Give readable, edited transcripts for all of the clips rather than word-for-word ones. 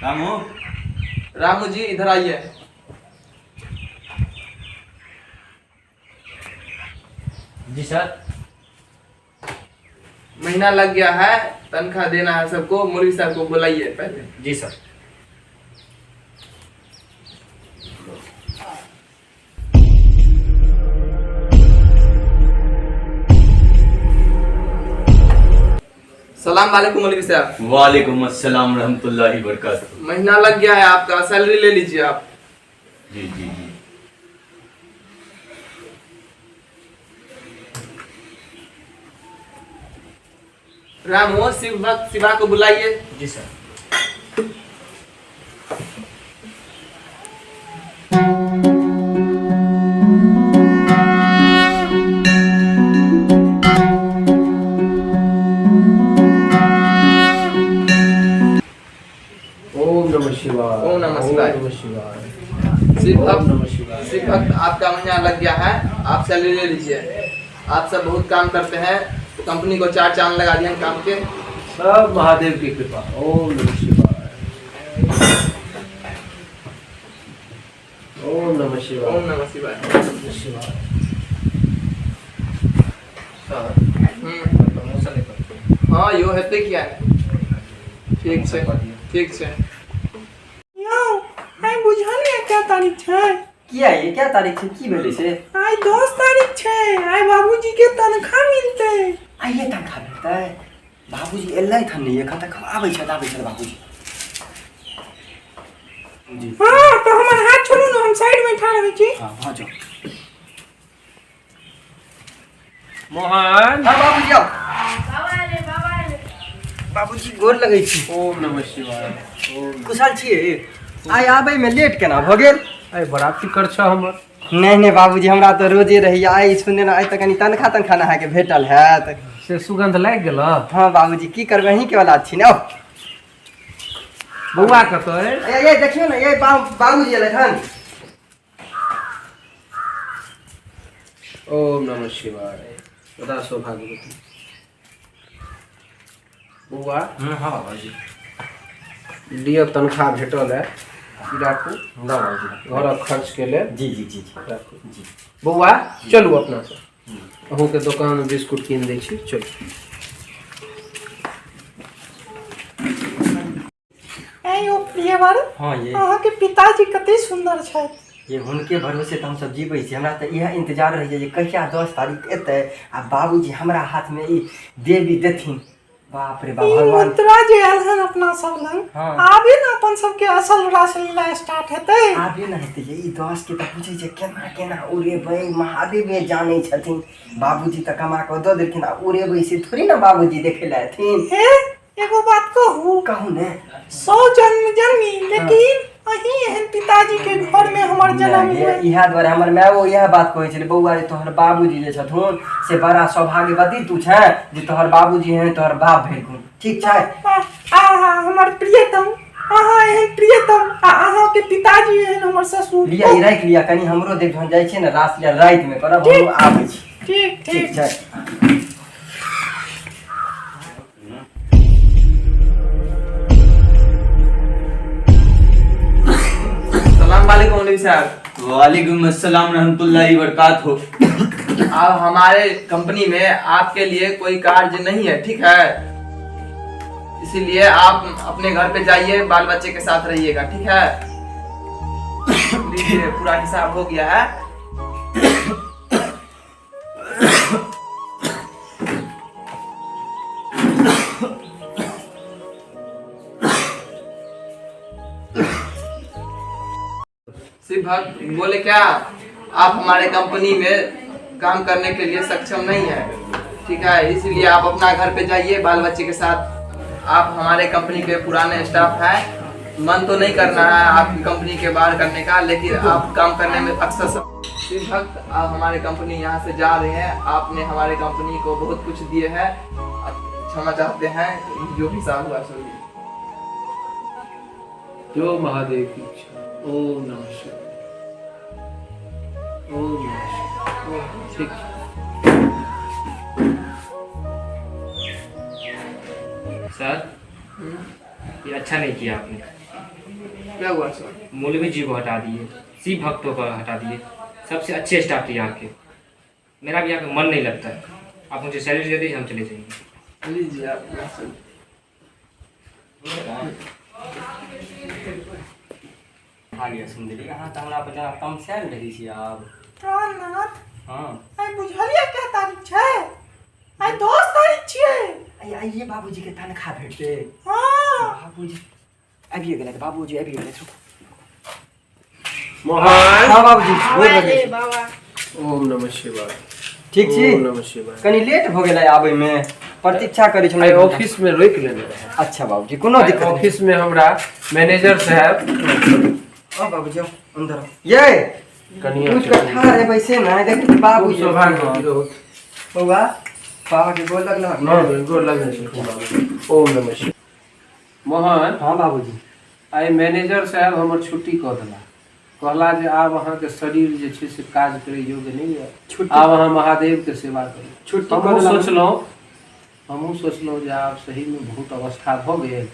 रामू। रामू जी इधर आइए। जी सर। महीना लग गया है, तनख्वाह देना है सबको। मौलवी साहब को बुलाइए पहले। जी सर। सलाम वालेकुम मौलवी साहब। वालेकुम अस्सलाम रहमतुल्लाहि बरकातहू। महीना लग गया है आपका, सैलरी ले लीजिए आप। जी जी जी। रामू, शिव भक्त शिवा को बुलाइए। जी सर। ओम नमः शिवाय। ओम नमः शिवाय। ओम नमः शिवाय। शिव ओम भक्त नमः शिवाय। शिव भक्त आपका महीना लग गया है, आप सैलरी ले लीजिए। आप सब बहुत काम करते हैं, तो कंपनी को चार चांद लगा दिए काम के। सब महादेव की कृपा। ओम नमः शिवाय। ओम नमः शिवाय। ओम नमः शिवाय। नमः शिवाय। सर। हम्म। प्रमोशन नहि करतै? हाँ, यो हेतै किया नहि। ठीक छै, ठीक छै। यौ, आइ बुझल यऽ क्या तारीख छै? किया ये क्या तारीख छै? की भेलै से? आइ 10 तारीख छै, आइ बाबूजी के तनख्वाह मिलतै। आइए तनख्वाह मिलतै? बाबूजी एलै थन नहि एखन तक। आबै छथि, आबै छथि बाबूजी जी। हाँ, तऽ हमर हाथ छोड़ू ने, हम साइड में ठाढ़ होइ छी। हाँ, भऽ जाउ। मोहन। हाँ बाबूजी, आउ। बाबूजी, गोर लगै छी। ओम नमः शिवाय। ओम। कुशल छियै? आइ आबै में लेट केना भऽ गेल? आइ बड़ा फिकर छ हमर। नहि नहि बाबूजी, हमरा तऽ रोजे रहैया। आइ सुनने ने, आइ तऽ कनि तनखा तनखा ने अहाँके भेटल हैत। से सुगंध लागि गेल? हाँ बाबूजी, की करबै, अहीँके वाला छी ने। आउ। बौआ कतऽ अइ? ए ए देखियौ ने, ए बाबूजी एलथि हन। ओम नमः शिवाय। सदा सौभाग्यवती बौआ। हाँ बाबूजी। लिअ, तनख्वाह भेटल है, ई राखू। ल बाबूजी। घरक खर्च के लेल। जी जी जी जी। राखू। जी। बौआ, चलू अपना सब, अहूँके दोकान मे बिस्कुट कीन दै छी, चलू। ऐ यौ प्रियवर। हाँ ये। अहाँके पिताजी कते सुन्दर छथि। ये हुनके भरोसे तऽ हमसब जीबै छी। हमरा तऽ इएह इंतजार रहैया जे कहिया 10 तारीख एतै आ बाबूजी हमरा हाथमे ई देवी देथिन। बाप रे बाप। ई भगवान मुद्रा जे आयल हन अपना सब लग, हाँ। आबे ने अपन सबके असल रासलीला स्टार्ट हेतै। आबे ने हेतै ये। ई 10 के तऽ बुझै छै केना केना उड़ेबै, महादेवे जानै छथिन। बाबूजी तऽ कमा कऽ दऽ देलखिन, आ उड़ेबै से थोड़ी ने बाबूजी देखै लए एथिन। हे, एगो बात कहू? कहू ने। 100 जन्म जन्मी, लेकिन अहीं एहन पिताजी के घर में हमर जन्म नहि, हुए। इएह दुआरे हमर मायो इएह बात कहै छलै, बौआ रे, तोहर बाबूजी जे छथुन से बड़ा सौभाग्यवती तू छेँ जे तोहर बाबूजी एहन तोहर बाप भेलखुन। ठीक छै। आहा, हमर प्रियतम, अहाँ एहन प्रियतम आ अहाँ के पिताजी एहन हमर ससुर। लिअ, ई राखि लिअ, कनि हमरो देख, जहन जाइ छियै ने रास लिअ रातिमे करब, हमहूँ आबै छी। ठीक। ठीक। ठीक छै। सलाम वालेकुम मौलवी साहब। वालेकुम अस्सलाम रहमतुल्लाहि बरकातहू। अब हमारे कंपनी में आपके लिए कोई कार्य नहीं है, ठीक है? इसीलिए आप अपने घर पे जाइए, बाल बच्चे के साथ रहिएगा, ठीक है? लीजिए, पूरा हिसाब हो गया है। शिव भक्त बोले क्या, आप हमारे कंपनी में काम करने के लिए सक्षम नहीं है, ठीक है? इसलिए आप अपना घर पे जाइए बाल बच्चे के साथ। आप हमारे कंपनी के पुराने स्टाफ हैं, मन तो नहीं करना है आपकी कंपनी के बाहर करने का, लेकिन आप काम करने में अक्सर शिव भक्त, आप हमारे कंपनी यहाँ से जा रहे हैं। आपने हमारे कंपनी को बहुत कुछ दिए हैं, आप क्षमा चाहते हैं, जो भी हिसाब हुआ सो भी। जो महादेव की इच्छा। ओम नमः शिवाय। ओम नमः शिवाय। ओम। ठीक। सर। ये अच्छा नहीं किया आपने। क्या हुआ सर? मौलवी जी को हटा दिए, शिव भक्तों को हटा दिए, सबसे अच्छे स्टाफ थे यहाँ के। मेरा भी यहाँ पे मन नहीं लगता है। आप मुझे सैलरी दे दीजिए, हम चले जाएंगे। लीजिए आप यहाँ से। हालिया सुंदरी, अहाँ तऽ हमरा पर जेना तमसायल रहै छी आब। प्राणनाथ। हँ। आइ बुझलियै क्या तारीख छै? आइ 10 तारीख छियै। आइ आइए बाबूजी के तनख्वाह भेटतै। हँ। बाबूजी आबिए गेलथि, बाबूजी आबिए गेलथि। मोहन। हँ बाबूजी, गोर लगै छी। बाबा। ओम नमः शिवाय। ठीक छी? ओम नमः शिवाय। कनी लेट भऽ गेलै आबैमे, प्रतीक्षा करै आइ छलहुँ। ऑफिस में रोकि लेने रहे। अच्छा बाबूजी, कोनो आइ दिक्कत नहि। ऑफिस में हमरा मैनेजर साहब। आउ बाबूजी, आउ अन्दर आउ। ये कनिया उठि कऽ ठाढ़ हेबै से ने, देखै छी बाबूजी। सौभाग्यवती रहो। बौआ, बाबा के गोर लगलहक ने? हँ, गोर लगै छी बाबूजी। ओम नमः शिवाय। मोहन। हँ बाबूजी। आइ मैनेजर साहब हमर छुट्टी कऽ देला, कहला जे आब अहाँके शरीर जे छै से काज करै योग्य नहि यऽ, छुट्टी आब अहाँ महादेव के सेवा करू। छुट्टी कऽ हमहूँ देला। सोचलहुँ जे आब सहीमे बहुत अवस्था भऽ गेल,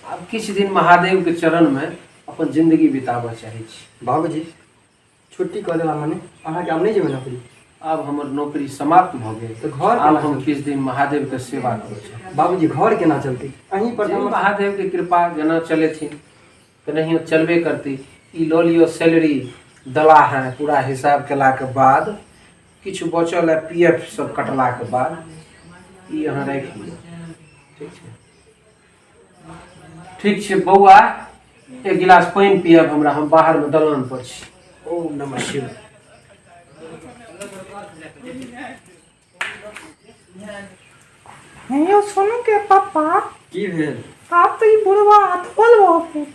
आब किछु दिन महादेव के चरणमे अपन जिंदगी बिताबऽ चाहै छी। बाबूजी, छुट्टी कऽ देला मने अहाँके आब नहि जेबै नौकरी? आब हमर नौकरी समाप्त भऽ गेल। तऽ घर आब केना हम चलतै? किछु दिन महादेव के सेवा करऽ चाहै। बाबूजी, घर केना चलतै? अहीं पर जे तऽ हमर महादेव के कृपा जेना चलेथिन तेनाहियो चलबे करतै। ई लऽ लियौ सैलरी दला है, पूरा हिसाब केलाके बाद किछु बचल है, पी एफ सब कटलाके बाद, ई अहाँ राखि लियौ। ठीक छै, ठीक छै बौआ, एक गिलास पानि पियब हमरा, हम बाहरमे दलान पर छी। ओम नमः शिवाय। हे यौ सोनू के पप्पा। की भेल? आब तऽ ई बुढ़वा अथवल भऽ गेल,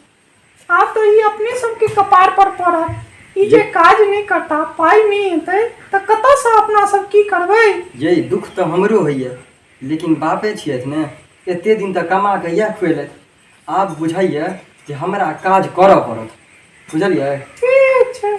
आब तऽ ई अपने सबके कपार पर पड़त। ई जे काज नहि करता, पाइ नहि हेतै तऽ कतऽसँ अपना सब की करबै? ये दुख तऽ हमरो होइए, लेकिन बापे छियथि ने, एते दिन तऽ कमा कऽ इएह खुएलथि। आब बुझाइए जे हमरा काज करऽ पड़त, बुझलियै? ठीक छै।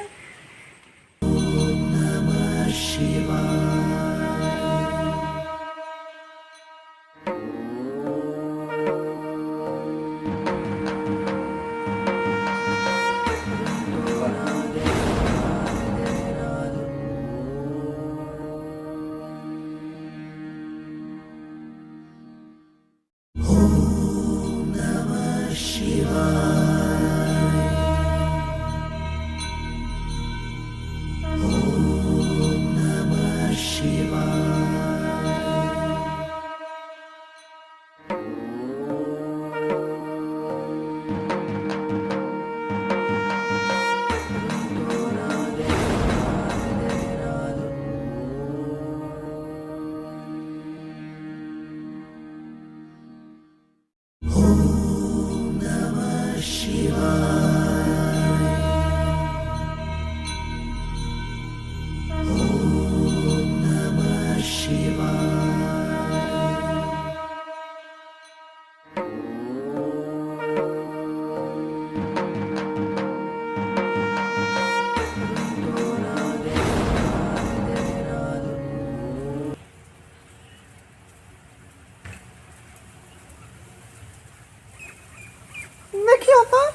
देखियौ तऽ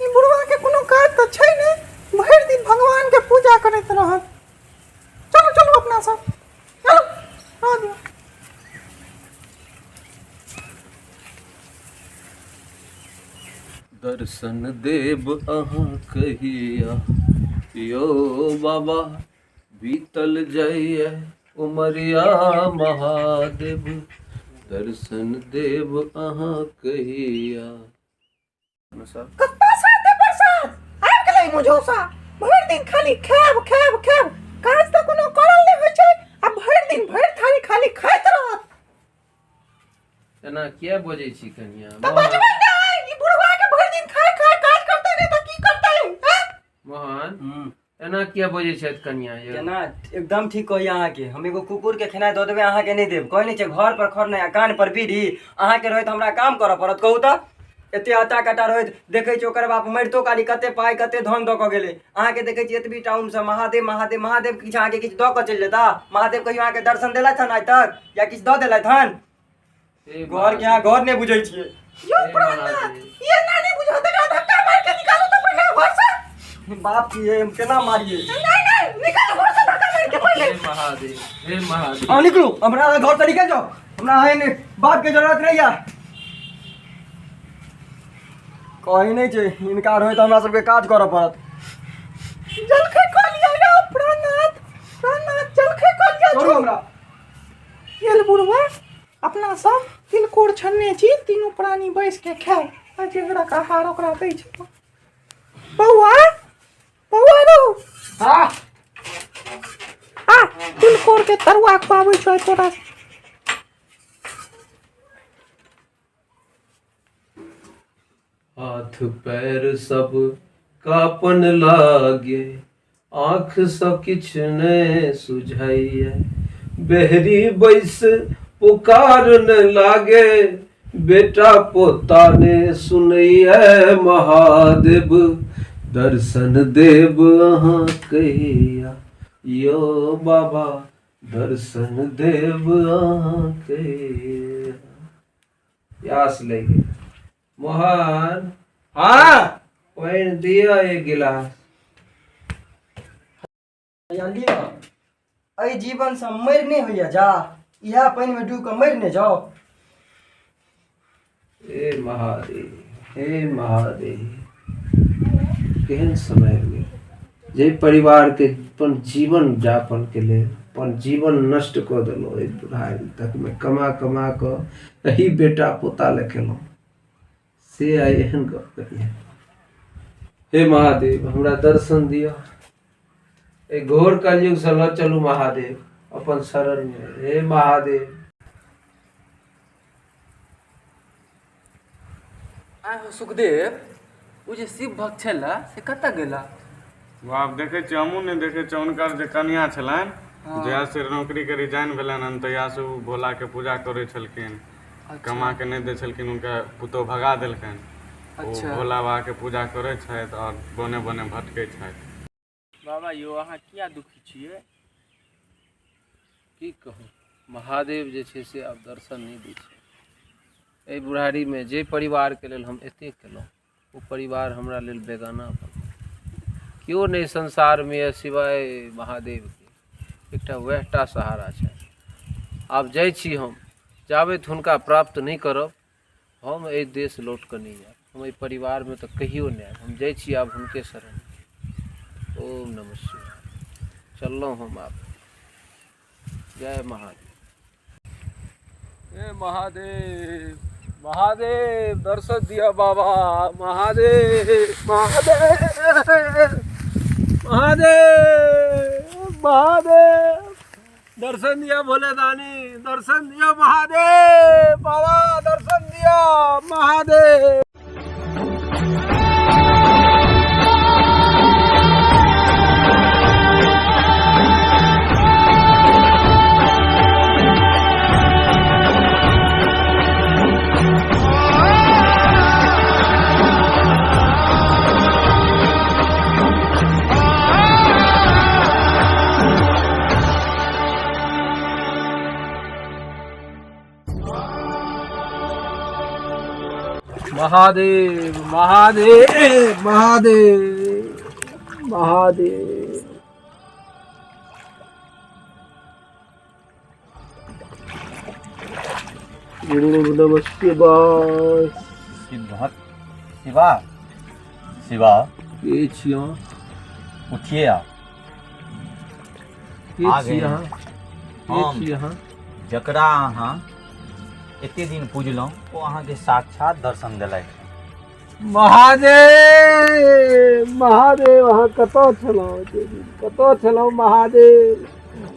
ई बुढ़वा के कोनो काज तऽ छै नहि, भरि दिन भगवान के पूजा करैत रहत। चलू चलू अपना सब चलू, रहऽ दियौ। दर्शन देव अहाँ कहिया यो बाबा, बीतल जाइए उमरिया महादेव, दर्शन देव अहाँ कहिया। कत्ता साथे प्रसाद आबि गेलै मुझौसा, भरि दिन खाली खायब खायब खायब, काज तऽ कोनो करल नहि होइ छै आ भरि दिन भरि थारी खाली खाइत रहत। एना किया बजै छी कनिया? तऽ बजबै नहि, ई बुढ़वा के भरि दिन खाय खाय काज करतै नहि तऽ की करतै हैं? मोहन, एना किया बजै छथि कनिया यौ? केना एकदम ठीक कहैया अहाँके। हम एगो कुकुर के खेनाइ दऽ देबै, अहाँके नहि देब। कहै नहि छै घर पर खर नहि आ कान पर बीड़ी। अहाँके रहैत हमरा काम करऽ पड़त? कहू तऽ, एते हट्टा कट्टा रहैत देखै छी ओकर बाप मरितो काली कते पाइ कते धन दऽ कऽ गेलै। अहाँके देखै छी एतबी टाउनसँ महादेव महादेव महादेव, किछु अहाँके किछु दऽ कऽ चलि जेता? महादेव कहियो अहाँके दर्शन देलथि हन आइ तक या किछु दऽ देलथि हन? घर के अहाँ घर नहि बुझै छियै। यौ प्राणनाथ, ये ना नहीं बुझत, एकरा धक्का मार के निकालू तो पहिले घर से। बाप छियै, हम केना मारियै? नहीं नहीं, निकालू घर से धक्का मार के पहिले। हे महादेव, हे महादेव। अहाँ निकलू, हमरा घर से निकल जाओ, हमरा एहन बाप के जरूरत नहीं है। कहीं नहीं छै, इनका रहै तऽ हमरा सबके काज करऽ पड़त। जलखै कऽ लिअ यौ प्राणनाथ, प्राणनाथ जलखै कऽ लिअ। छोड़ू हमरा। गेल बुढ़वा, अपना सब तिलकोर छन्ने छी, तीनू प्राणी बैस के खाय आ जेकरा आहार ओकरा दै छै। बौआ, बौआ रौ। हाँ। आ तिलकोर के तरुआ खुआबै छौ तोरा। हाथ पैर सब कापन लागे, आँख सँ किछु ने सुझाइए, बेहरी बैस पुकार न लागे, बेटा पोता ने सुनैए महादेव, दर्शन देव अहाँ कहिया यो बाबा, दर्शन देव अहाँ कहिया। प्यास लागि गेल। मोहन। हाँ। पानि दिअ एक गिलास। लिअ, एहि जीवनसँ मरि नहि होइया जा, इएह पानिमे डूबि कऽ मरि नहि जाउ। हे महादेव, हे महादेव, केहन समय हो गेल जाहि परिवारके अपन जीवन यापन के लेल अपन जीवन नष्ट कऽ देलहुँ। एहि बुढ़ारी तकमे कमा कमा कऽ एहि बेटा पोता लए केलहुँ, से आइ एहन गप कहिए। हे महादेव, हमरा दर्शन दिअ, एहि घोर कलयुगसँ लऽ चलू महादेव अपन शरणमे। हे महादेव। आइ हो सुखदेव, ओ जे शिव भक्त छलै से कतऽ गेला? आब देखै छियै, हमहूँ नहि देखै छियै। हुनकर जे कनिया छलनि, जहिया से नौकरीके रिजाइन भेलनि हन तहिया से ओ भोलाके पूजा करै छलखिन। कमा के नहि दै छलखिन, हुनका पुतोहु भगा देलकनि। ओ भोला बाबाके पूजा करै छथि आओर बने बने भटकै छथि। बाबा यौ, अहाँ किया दुखी छियै? की कहू, महादेव जे छै से आब दर्शन नहि दै छै। एहि बुढ़ारीमे जे परिवारके लेल हम एतेक केलहुँ ओ परिवार हमरा लेल बेगाना भऽ गेल। केओ नहि संसारमे यऽ सिवाय महादेवके, एकटा वएह टा सहारा छै। आब जाइ छी हम, जाबैत हुनका प्राप्त नहि करब हम एहि देश लौट कऽ नहि आयब, हम एहि परिवारमे तऽ कहियो नहि आयब। हम जाइ छी आब हुनके शरण। ओम नमः शिवाय। चललहुँ हम आब। जय महादेव। हे महादेव, महादेव दर्शन दिया बाबा, महादेव महादेव महादेव महादेव दर्शन दिया भोले दानी, दर्शन दिया महादेव बाबा, दर्शन दिया महादेव। महादेव महादेव महादेव महादेव। गुरु नमः शिवाय। शिव शिवा शिवा, के छी अहाँ? उठिए आप। के आ छी गए। अहाँ? के हम। छी अहाँ? जकरा अहाँ एते दिन पूजलहुँ ओ अहाँके साक्षात दर्शन देलथि। महादेव महादेव, अहाँ कतऽ छलहुँ एते दिन? कतऽ छलहुँ महादेव?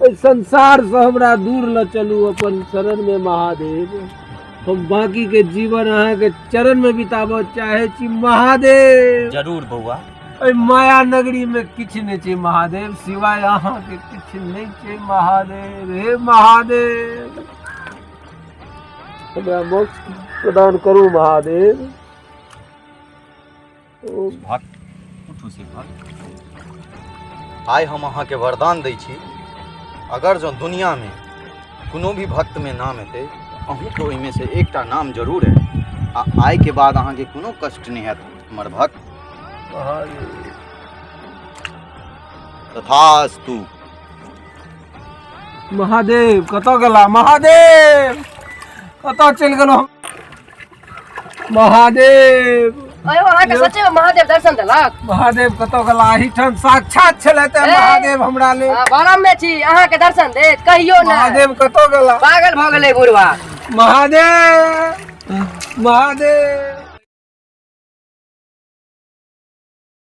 एहि संसारसँ हमरा दूर लऽ चलू अपन शरणमे महादेव। हम बाँकीके जीवन अहाँके चरणमे बिताबऽ चाहै छी महादेव। जरूर बौआ। एहि माया नगरीमे किछु नहि छै महादेव, सिवाय अहाँके किछु नहि छै महादेव। हे महादेव, हमरा मोक्ष प्रदान करू महादेव। ओ भक्त उठू शिव भक्त, आइ हम अहाँके वरदान दै छी, अगर जँ दुनियामे कोनो भी भक्तमे नाम हेतै अहूँके ओहिमे से एकटा नाम जरूर है आ आइके बाद अहाँके कोनो कष्ट नहि हैत हमर भक्त। तथास्तु। महादेव कतऽ गेला? महादेव कतऽ चलि गेलहुँ? महादेव अयो अहाँके सच्चे में महादेव दर्शन देलक? महादेव कतऽ गेला? एहिठाम साक्षात छलै तऽ महादेव हमरा लेल। बरम में छी, अहाँके दर्शन देत कहियो ना। महादेव कतऽ गेला? पागल भऽ गेलै बुढ़वा। महादेव महादेव।